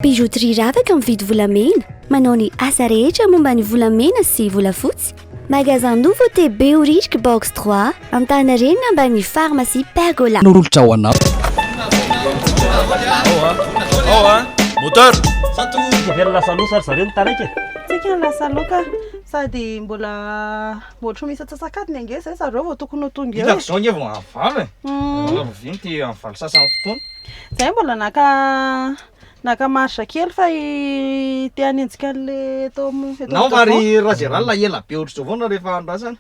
Bijouterie Ravaka mividy volamena, manao ny asa rehetra momba ny volamena sy volafotsy. Magasin Nouveauté Behoririka Box 3, Antaninarenina ambany Pharmacie Pergola. Nolotra ho anao. Ao a! Moteur! Very lasa loha sa ry zareo no taraiky e? Tsika ny lasa loha ka. Sady mbola ohatry misy antsasak'adiny ange zay zareo vao tokony ho tonga eo e. Hitako zao ange vao amin'ny valo e. Vao ty amin'ny valo sasany fotoana. Zay mbola naka naka marge kely fa i te hanenjika an'le eto eto Nao fa devant. ry Razeral ela be ohatr'izao foana rehefa andrasana.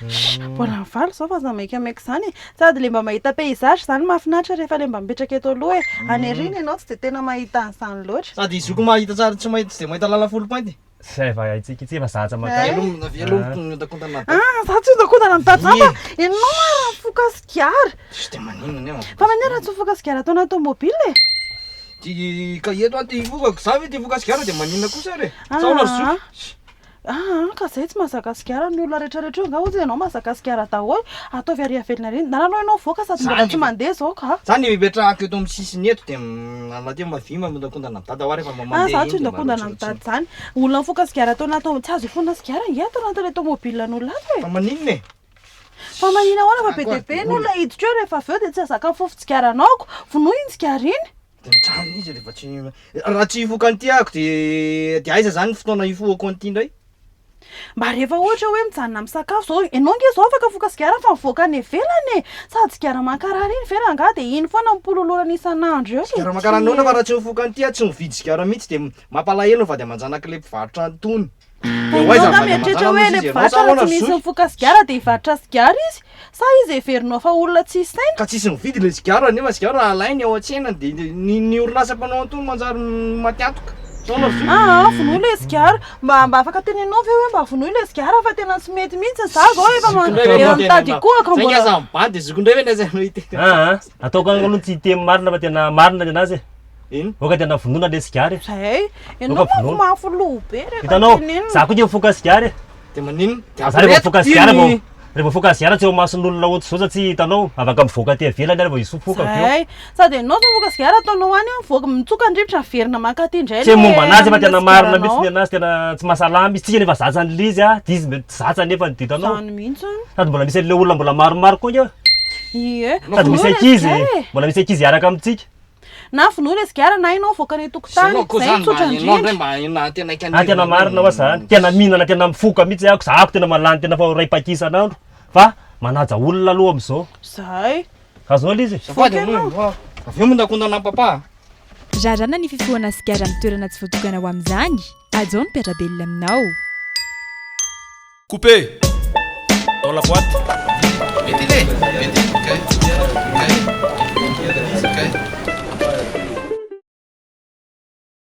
Chut, mbola mivaly izao fa aza maikamaika izany e. Sady le mba mahita paysage izany mahafinaritra rehefa le mba mipetraka eto aloha e. Any aoriana ianao tsy dia tena mahita an'izany loatra. Sady izy io koa mahita tsara tsy mahita tsy dia mahita lalana foulpointe. Zay va haintsika itsy efa zatra mankany. Veloma veloma mihodakondana be. Ah, za tsy mihodakondana mitady zany fa ianao ary raha mifoka sigara. Tsy dia maninona nefa. Fa maninona raha tsy mifoka sigara ato anaty tomobile e? Ty ka eto aho te hifoka, za ve te hifoka sigara dia maninona kosa ary e? Sa ahoana ry zoky? Aa ka zay tsy mahazaka sigara ny olona rehetra rehetra io angaha ozy ianao mahazaka sigara daholo ataovy ary avelona ary na aloha ianao mivoaka sady mbola tsy mandeha zao ka. Za ny ipetrahako eto amin'ny sisiny eto dia anaty mavia mihodakondana amin'ny dada hoa rehefa mba Ah mandeha za tsy iny dia mba mihodakondana amin'ny rotsirotsina. dada zany olona mifoka sigara ato anaty tsy azo ifohana sigara ange ato anatin'ilay tomobile an'olona ato e. Fa maninona e? Fa maninona ahoana fa be dia be ny olona hiditra eo rehefa avy eo dia tsy hahazaka ny fofon-tsigaranao ko vonoy iny sigara iny. Dia mijanona izy rehefa tsy raha tsy hifoka an'ity ahako dia dia aiza zany ny fotoana hifohako an'ity indray? Mba rehefa ohatra hoe mijanona misakafo zao, ianao ange zao afaka mifoka sigara fa mivoaka any ivelany e! Sady sigara mankarary iny ve rangahy dia iny foana no pololorana isan'andro eo Sigara mankarary nahoana fa raha tsy mifoka an'ity aho tsy mividy sigara mihitsy dia mampalahelo ny vady aman-janak'ilay mpivarotra an'itony. Fa ianao angaha mieritreritra hoe ilay mpivarotra raha tsy misy mifoka sigara dia hivarotra sigara izy? Sa izy heverinao fa olona tsisy saina? Ka tsisy mividy ilay sigara nefa sigara alainy ao an-tsena dia ny ny orinasa mpanao an'itony manjary maty antoka. Sao ry zoky? Aa vonoy ilay sigara. Mba mba afaka teneninao ve hoe mba vonoy ilay sigara fa tena tsy mety mihitsy za zao efa Zoky indray ve efa no mitady tenenao? hikohaka Zay mbola. nge aza mibandy e, zoky indray ve no asainao hiteny? Aa ataoko aloha tsy hiteny marina fa tena marina ny anazy e. Ino? Oka tena vonoina le sigara e. Zay. Ianao Oka manko vonoina. mafy loha be rehefa Hitanao, tenenina. za koa nge mifoka sigara e. Dia maninona? Dia Za rehefa mifoka sigara vao iny. rehefa mifoka sigara tsy eo imason'olona ohatr'izao satria hitanao afaka mivoaka aty ivelany ary vao hisofoka avy eo. Zay. Sady ianao zao mifoka sigara ataonao any an, mivoaka mitsoka ny rivotra miverina mankaty indray Tsy le momba anazy fa tena le marina sigaranao. mihitsy ny anazy tena tsy mahasalama izy. Tsika nefa zatra an'ilay izy a, dia izy mety tsy zatra nefa dia hitanao. Zany mihitsy. Sady mbola misy an'ilay olona mbola maromaro koa nge. Ie. Sady misy Vonoina ankizy, sigara e. mbola misy ankizy hiaraka amintsika. Na vonoy ilay sigara na ianao avoaka any an-tokotany. Ianao koa Zay zany tsotra mba ianao indrindra. ndray mba ena tena Ah tena marina hoa zany, tena mihinana tena mifoka mihitsy ako, za ako tena malany tena fa iray paquet isan'andro fa manaja olona aloha amizao. Zay. Azonao le izy e? Azafady aloha e, avy eo miondakondana am papa a. Raràna ny fifohana sigara amin'ny toerana tsy voatokana ho amin'izany, hajao ny mpiara-belona aminao. Coupé! Dans la boîte. Mety iny e! Mety iny, ok. Ok.